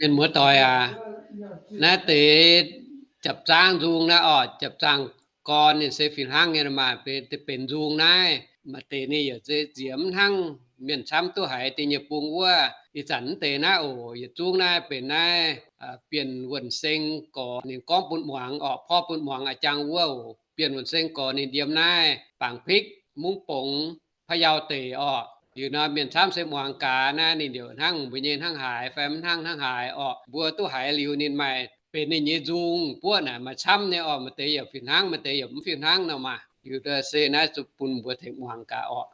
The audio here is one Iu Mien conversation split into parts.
Mienh muoz-doic aac, naaiv deix japc zaangv nzung naaiv orqc, japc zaangv gorn ninh se fih hnangv nyei maah, benx nzung naaiv. Maaih deix ninh yaac nziex mv hnangv mienh camv duqv haiz deix nyei bung wuov. Ih zanc mv deix naaiv oc, yietc zungv naaiv benx naaiv Bienh Wuonh Seng gorx ninh gorngv bun muangx orqc, porv bun muangx a'jang wuov oc. Bienh Wuonh Seng gorx ninh yiem naaiv Bangc Pikv, Mungv Bongx, Payau deic orqc. Liuz nor mienh camv se muangx gaax naaiv ninh yaac hnangv mbuo nyei hnangv haaix fai mv hnangv hnangv haaix orqc. Mbuo duqv haiz liuz ninh maaih benx ninh nyei nzung buov naaic maaih camv nyei orqc. Maaih deix yaac fih hnangv, maaih deix yaac mv fih hnangv nor maah. Liuz se naaiv zuqc bun mbuo tengx muangx gaax orqc.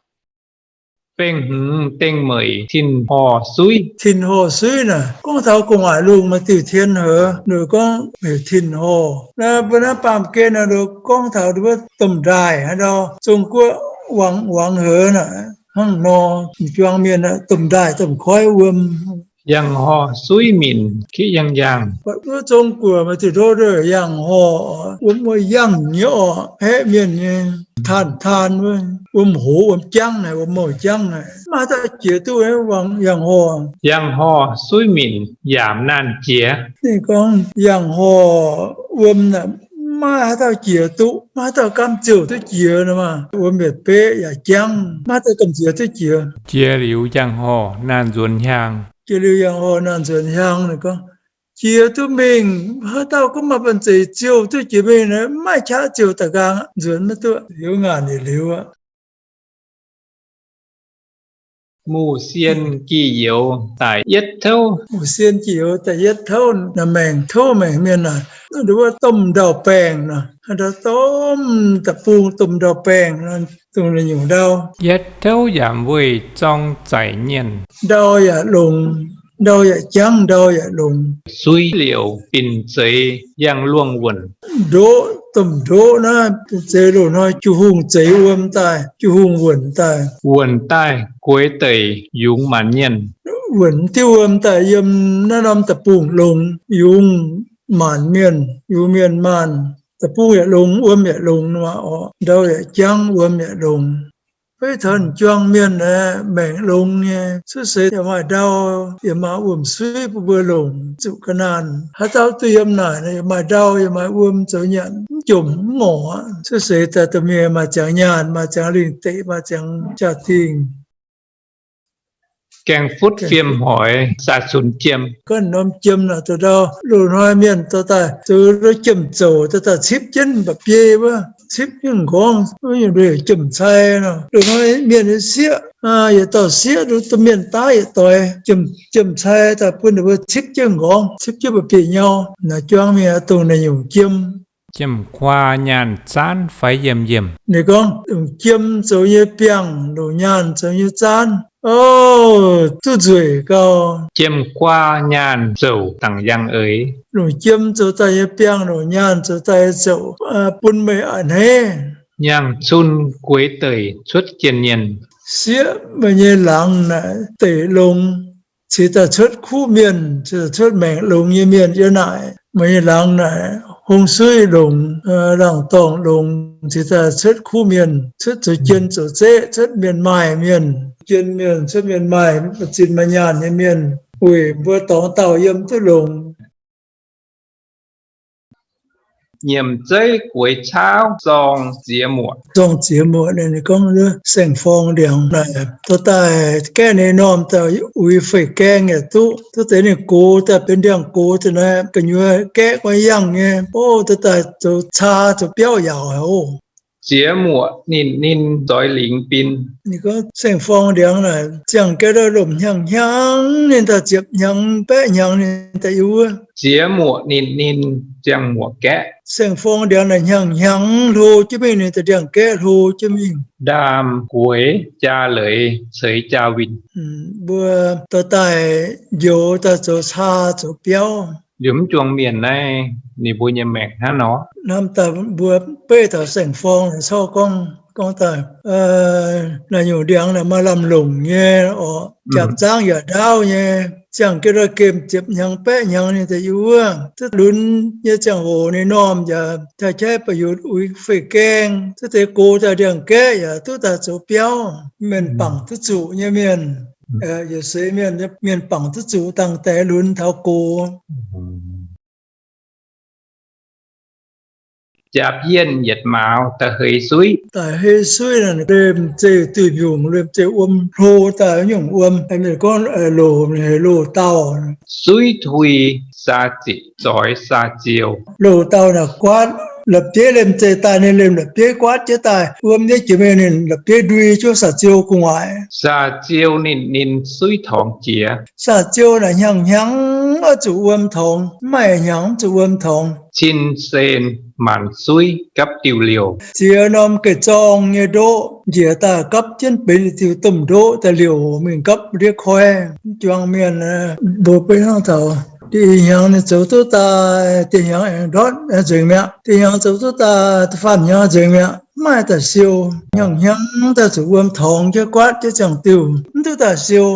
Bengh hmz dengh meic Tin Horh Suiv. Tin Horh Suiv naaic gorngv taux gu'nguaaic lungh maaih diuh tien hoz, ninh gorngv heuc Tin Horh. Naaiv mbuo naaiv baamh gen naaic gorngv taux wuov domh ndaaih haaix ndau, Zong Guoqv wangc wangc hoz naaic hnangv nor, m'juang mienh domh ndaaih domh koiv wuom. Yangh horh suiv minc kiv yangh yangh. Wuov Zong Guoqv maaih diuh ndo yangh horh, wuom wuov yangh nyei orqc, haeqv mienh nyei, taan taan wuov, wuom hoz wuom jangv naaic, wuom mouh jangv naaic, maiv haaix dauh jiex duqv wangc yangh horh. Yangh horh suiv minc yaac mv naanh jiex. Ninh gorngv yangh horh wuom naaic maiv haaix dauh jiex duqv, maiv haaix dauh gamh nziex duqv jiex nor maah. Wuom yietc beqv yaac jangv, maiv haaix dauh gamh nziex duqv jiex. Jiex liuz yangh horh naanh nzuonx hiaang. Jiex liuz yangh horh naanh nzuonx hiaang, ninh gorngv jiex duqv mingh, haaix dauh gunv maaih banh zeic ziouh duqv jiex mingh, maiv maaih qaqv ziouh daaih nqaang, nzuonx maiv duqv, liuz ngaanc yietc liuz aqv. Muc sien gih youz daic yietv touv. Muc sien gih youz daic yietv touv naaic, maengc touv maengc mienh naaic, nduov wuov domh ndau-baengh nor, haaix ndau domh da'bung domh ndau-baengh nor, dongh naaiv nyungc ndau. Yietv touv yaac weih zorng zaic nyienh. Ndau yaac longx, ndau yaac jangv, ndau yaac longx. Suiv liouc binc zeix yangh luongh wuonc. Ndoqv, domh ndoqv naaiv binc zeix loz-hnoi Ju-Hungh zeix wuom daaih, Ju-Hungh wuonc daaih. Wuonc daaih gueix deic yungz maanc mienh. Wuonc diuv wuom daaih yiem naaiv norm da'bung longx, yungz maanc mienh, yungz mienh maanh. Da'bung yaac longx, wuom yaac longx nor orqc, ndau yaac jangv, wuom yaac longx. Beiv taux m'juang mienh aeqv, maengc longx nyei, cuotv seix yaac maaih ndau, yaac maaih wuom-suiv bun mbuo longc, zuqc ga'naanh. Haaix dauh duqv yiem naaic, yaac maaih ndau, yaac maaih wuom zoux nyanc, mv jomc mv ngorc aqv. Cuotv seix daaih domh mienh maaih ziangx nyaanh, maaih ziangx lingh deic, maaih ziangx jaa-dingh. Gaeng futv fiem hoix saah cunx jiem. Gorngv norm jiem naaic, zoux ndau loz-hnoi mienh dorh daaih zoux jiem-zouc dorh daaih cipv jienv mba'biei wuov, cipv jienv m'nqorngv, jiem-cai nor. Loz-hnoi mienh sieqv, yietc dauh sieqv, domh mienh daav yietc doix jiem-cai daaih bun ninh mbuo cipv jienv m'nqorngv, cipv jienv mba'biei nyau. Naaiv juangv mingh dongh naaiv nyungc jiem. Jiem-kuaa nyaanh zaanv faix yiemh yiemh. Ninh gorngv, longc jiem zoux nyei biangh, longc nyaanh zoux nyei zaanv, o, duqv nzueic gau. Jiem-kuaa nyaanh zouc dangc yangh eix. Longc jiem zoux daaih nyei biangh, longc nyaanh zoux daaih nyei zouc, bun meih a'hneiv. Nyaanh cun gueix deic cuotv jien-mienh. Sieqv meih nyei laangz naaic deic longx, cingx daaih cuotv kuv mienh, cingx daaih cuotv maengc longx nyei mienh yiem naaic. Meih nyei laangz naaic hong suiv longx, laangz dorngh longx, cingx daaih cuotv kuv mienh, cuotv zoux jien zoux zeqv, cuotv mienh maaih mienh, jien mienh, cuotv mienh maaih zinh maaih nyaanh nyei mienh, weic mbuo dorngx dauh yiem duqv longx. Nyiemc zeiv gueix caauv zorng ziex muoqc. Zorng ziex muoqc naaic, ninh gorngv saeng-forng ndiangx naaic, dorh daaih gaeqv ninh normh daaih uix fei gaeng yaac duqv. Duqv deix ninh gox daaih benx ndiangx-gox daaih naaic, gu'nyuoz gaeqv gu'nyuoz yangh nyei, o, dorh daaih zoux caa zoux biauv yaauc haic oc. Ziex muoqc ninh ninh zoix lingx bin. Ninh gorngv saeng-forng ndiangx naaic ziangh gaeqv lomc hnyangx-hnyangx ninh daaih ziepc hnyangx baeqv hnyangx ninh daaih yiem wuov. Ziex muoqc ninh ninh ziangh muoqc gaeqv. Saeng-forng ndiangx naaic hnyangx-hnyangx hlo jienv mingh, ninh daaih ndiangx-gaeqv hlo jienv mingh. Ndaam gueix jaa leiz ceix jaa winh. Mbuo dorh daaih njoux daaih zoux caa zoux biauv. Liuz mv juang mienh naaiv ninh mbuo nyei maengc hnangv nor. Hnamv daaih mbuo beiv taux saeng-forng corc gorngv, gorngv daaih, naaiv nyungc ndiangx naaic maaih lamh longc nyei orqc, jaapc zaangv yaac ndaauv nyei, ziangh ga'ndorh gemh ziepc hnyangx baeqv hnyangx ninh daaih yiem wuov. Duqv lunx nyei ziangh hoc ninh normh yaac taaih jaiv ba'yunc uix fei gaeng. Duqv deix gox daaih ndiangx-gaeqv yaac duqv daaih zoux biauv, mienh bangc duqv zuqc nyei mienh. Yietc seix mienh, mienh bangc duqv zuqc dangh deix lunx taux gox. Jaapv yienh yietc mauz da'heix suiv. Da'heix suiv naaic, liemh zeih duih mbiungc, liemh zeih wuom hlo daaih nyungc wuom, gorngv loc, heuc loc dauh. Suiv hui saa ziqc zoix saa ziou. Loc dauh naaic guaatv la'bieiv liemh zeih daaih, ninh liemh la'bieiv guaatv jienv daaih, wuom nyei jiex mingh ninh la'bieiv ndui jienv saa ziou gu'nguaaic. Saa ziou ninh, ninh suiv torngx jiex. Saa ziou naaic hnyangx-hnyangx oix zuqc wuom torngx, mv maaih hnyangx mv zuqc wuom torngx. Cin sen maanc suiv gapv diuh liouh. Ziex norm ga'zorng nyei ndoqv njiec daaih gapv jienv benx diuh domh ndoqv daaih liouh mingh gapv ndiev koiv. Mv juang mienh, mbuo beiv hnangv taux diuh ih hnyangx ninh zoux duqv daaih, diuh hnyangx aengx ndortv nzengc mi'aqv. Diuh hnyangx zoux duqv daaih, da'faam hnyangx nzengc mi'aqv. Mv maaih daaih siou, hnyangx-hnyangx daaih zuqc wuom torngx jienv guaatv jienv ziangh diuh, mv duqv daaih siou.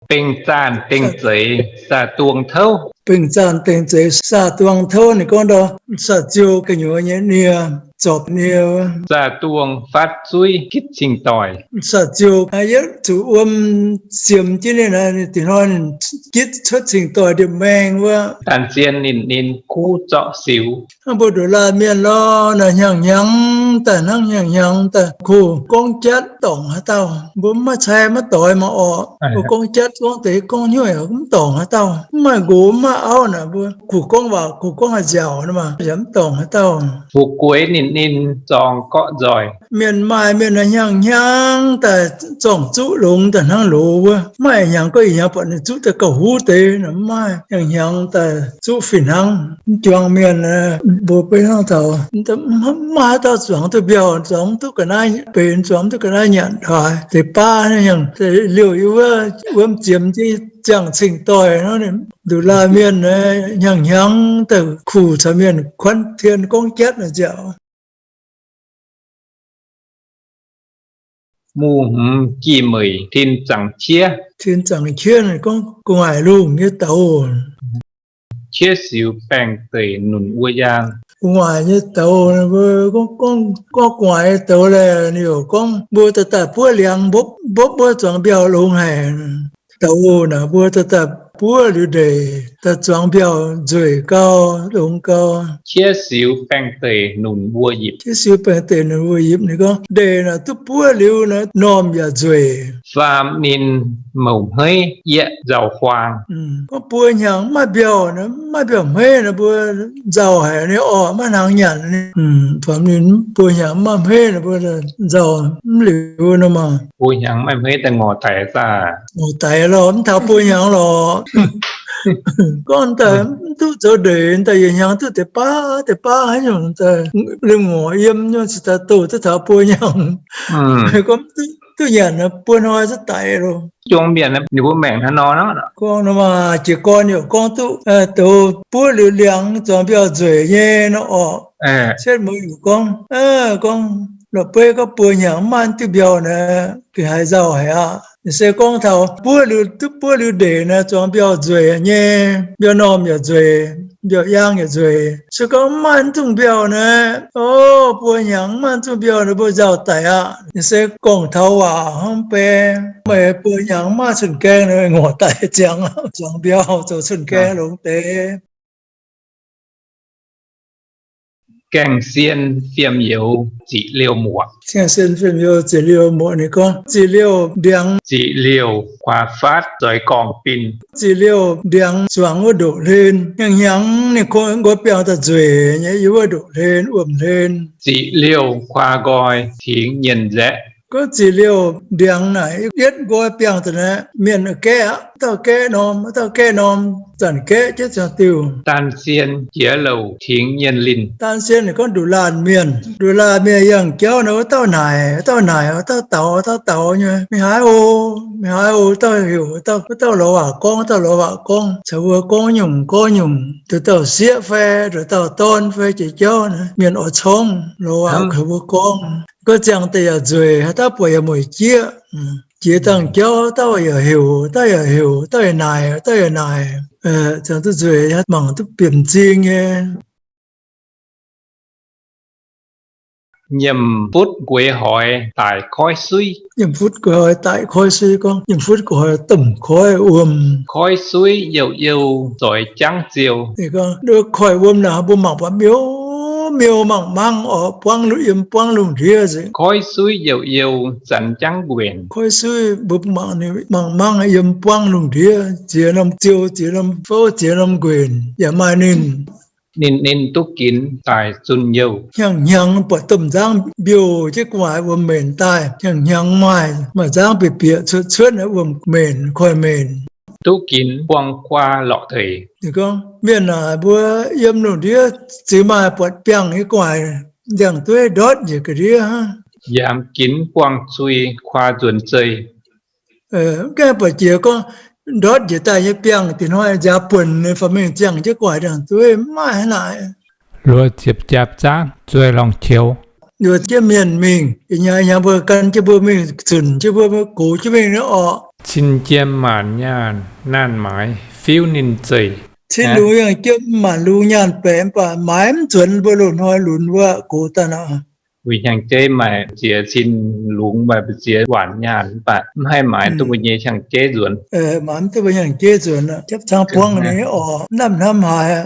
Bengh zaanh dengh zeix saa-duong touv. Bengh zaanh dengh zeix saa-duong touv, ninh gorngv ndau, saa-ziou gu'nyuoz nyei nie, zorpc nie. Saa-duong fatv zuiv kitv cing-doic. Saa-ziou yietv zuqc wuom ziemx jienv ninh, ninh dingc hnoi ninh gitv cuotv cing-doic ndie-maeng wuov. Daanh zien ninh, ninh kuv zorqv siux. Hnangv mbuo nduqc laanh mienh lorqc, naaic hnyangx-hnyangx daaih, hnangv hnyangx-hnyangx daaih kuh gorngv jatv dorngc haaix dauh. Mbuo mv maaih cai maiv doix mangc orqc. Mbuo gorngv jatv gorngv deix gorngv hnyouv mv dorngc haaix dauh. Mv maaih nqox mv maaih auv naaic, mbuo kuh gorngv waac kuh gorngv haaix nziaauc nor maah, yaac mv dorngc haaix dauh. Fu'jueiv ninh, ninh zorng gorqv nzoih. Mienh maaih mienh naaic hnyangx-hnyangx daaih zorng zuqv longx daaih hnangv loz wuov. Mv maaih hnyangx gorngv ih hnyangx buatc ninh zuqv daaih gauh huv deix naaic, mv maaih. Hnyangx-hnyangx daaih zuqv fih hnangv. Mv juang mienh, mbuo beiv hnangv taux mv maaih haaix dauh zuangx duqv mbiauh, zuangx mv duqv ga'naaiv benx, zuangx mv duqv ga'naaiv nyanc haaix deix baav. Liouh yie wuov wuom ziemx jienv ziangh cing-doic nor, nduqc laanh mienh hnyangx-hnyangx daaih kuh caux mienh kuanv tien gorngv jatv naaic nziaauc. Mungh hmz gih meic tin zaangc qiev. Tin zaangc qiev gorngv gu'nguaaic lungh nyei douz. Qiev siux baengh deic nunc wuov yaang. Gu'nguaaic nyei douz, mbuo gorngv, gorngv gu'nguaaic nyei douz laeh, ninh yaac gorngv mbuo daaih daaih buov liangx mbopv mbopv wuov zuangx mbiauh longx haic. Douz naaic mbuo daaih daaih buov liuz ndeic, daaih zuangx mbiauh nzueic gau, longx gau. Qiev siux baengh deic nunc mbuo yipc. Qiev siux baengh deic nunc mbuo yipc, ninh gorngv ndeic naaic duqv buov liuz naaic normh yaac nzueic. Faam ninh mouc hmeiv yieqv nzauh huaang. Gorngv buo hnyangx mv maaih mbiauh, mv maaih mbiauh hmeiv nor, mbuo nzauh haic nyei orqc, maiv hnangx nyanc. Faam ninh buo hnyangx mv maaih hmeiv nor, mbuo nzauh mv liuz nor maah. Buo hnyangx mv maaih hmeiv daaih ngorc daic daaih. Ngorc daic lorqc, mv taux buo hnyangx lorqc. Gorngv daaih mv duqv zoux ndeic daaih, yietc hnyangx duqv deix baav deix baav haaix nyungc daaih, liemh ngorc yiem nyei cingx daaih doh duqv taux buo hnyangx. Gorngv duqv nyanc buo hnoi duqv daic loh. Jong mienh ninh mbuo maengc hnangv nor. Gorngv nor maah, jiez gorn yaac gorngv duqv douz buov liuz liangx zuangx mbiauh nzueic nyei nor orqc. Cietv mueiz yaac gorngv, gorngv la'beiv gorngv buo hnyangx mv maaih duqv mbiauh naaic, gengh haiz nzauh haic aqv. Se gorngv taux buov liuz, duqv buov liuz ndeic naaic zuangx mbiauh nzueic nyei, mbiauh normh yaac nzueic, mbiauh yaang yaac nzueic. Se gorngv mv maaih duqv mbiauh naaic, o, buo hnyangx mv maaih duqv mbiauh naaic, mbuo nzauh daic aqv. Se gorngv taux waac hnangv beiv, meih buo hnyangx mv maaih cun-gaeng naaic, ngorc daic ziangx, zuangx mbiauh zoux cun-gaeng longx deix. Gaeng-sien fiem youz ziqc liouh muoqc. Gaeng-sien fiem youz ziqc liouh muoqc, ninh gorngv ziqc liouh ndiangx, ziqc liouh kuaaz faatv zoix gorngv-bin, ziqc liouh ndiangx zuangx wuov ndoqv-hlen. Hnyangx-hnyangx ninh kungx nqoi biangh daaih nzueic nyei yiem wuov ndoqv-hlen wuom-hlen. Ziqc liouh kuaaz nqoi tingx nyienh nzaeqv. Gorngv ziqc liouh ndiangx naaic yietv nqoi biangh daaih naaic, mienh gaeqv aqv, dauh gaeqv norm, dauh gaeqv norm, zanc gaeqv jienv ziangh diuh. Daan sien jiex louc tingx nyienh linh. Daan sien ninh gorngv nduqc laanh mienh. Nduqc laanh mienh yangh jauv naaic, wuov dauh naaic, wuov dauh naaic, wuov dauh daux, wuov dauh daux nyei. Mingh haaix oc, mingh haaix oc, wuov dauh heuc, wuov dauh lorz waac gorngv, wuov dauh lorz waac gorngv, caux mbuo gorngv nyungc gorngv nyungc. Nduqc dauh sieqv fai nduqc dauh dorn fai jiex jauv naaic, mienh oix corngv lorz waac caux mbuo gorngv. Gorngv ziangh deix yaac nzueic, haaix dauh buatc yaac mueic jieqv. Jiex dangh jauv dauh yaac heuc, dauh yaac heuc, dauh yaac naaic, dauh yaac naaic. Ziangh duqv nzueic, mangc duqv bieqc m'zing nyei. Nyiemc futv gueix hoix daic koiv suiv. Nyiemc futv gueix hoix daic koiv suiv, gorngv nyiemc futv gueix hoix domh koiv wuom. Koiv suiv youh youh zoix jangv ziou. Gorngv koiv wuom naaic mbuo mangc buatc miuc miuc mangc mangv oc, buangv lungh, yiem buangv lungh ndiev nzengc. Koiv suiv youh youh zanx jangv nquenc. Koiv suiv mbuo mangc ninh mangc mangv yiem buangv lungh ndiev, ziex norm ziou, ziex norm fouv, ziex norm nquenc yaac maaih ninh. Ninh ninh duqv ginx daaih zunh youh. Hnyangx-hnyangx buatc domh nzangv mbiouh jienv gu'nguaaic wuom-menc daaih. Hnyangx-hnyangx maaih, maaih nzangv bieqc bieqc cuotv cuotv wuom-menc, koiv-menc. Duqv ginx buangh guaa lorqc deix. Ninh gorngv mienh aac, mbuo yiem lungh ndiev ziux maaih buatc biangh nyei gu'nguaaic ndiangx-dueiv ndortv njiec ga'ndiev hnangv. Yaac ginx buangh zui kuaa nzuonx zeih. Mv gaengh buatc jiex gorngv ndortv njiec daaih nyei biangh, dingc hnoi nziaaux buonc nyei fai mingh ziangh jienv gu'nguaaic ndiangx-dueiv maiv maaih hnangv naaic. Luoqc ziepc jaapv zaangv zueih longc qioux. Luoqc jienv mienh mingh, ih hnyangx, ih hnyangx mbuo gan jienv mbuo mingh zunc jienv mbuo, mbuo gox jienv mingh nyei orqc. Cin jiem maanc nyaanh naanh maaiz fiuv ninh zeic. Cin lungz yangh jiem maanc lungz nyaanh baeqc mv baac maaiz mv zuonx mbuo loz-hnoi lunx wuov gox daaih nor. Weic hnyangx-jeiv maaih ziex cin lungz, maaih ziex waanc nyaanh mv baac mv haih maaiz duqv mbuo nyei hnyangx-jeiv nzuonx. Maaiz mv duqv mbuo hnyangx-jeiv nzuonx. Japv cangv buangv ninh orqc, hnamv hnamv haaix.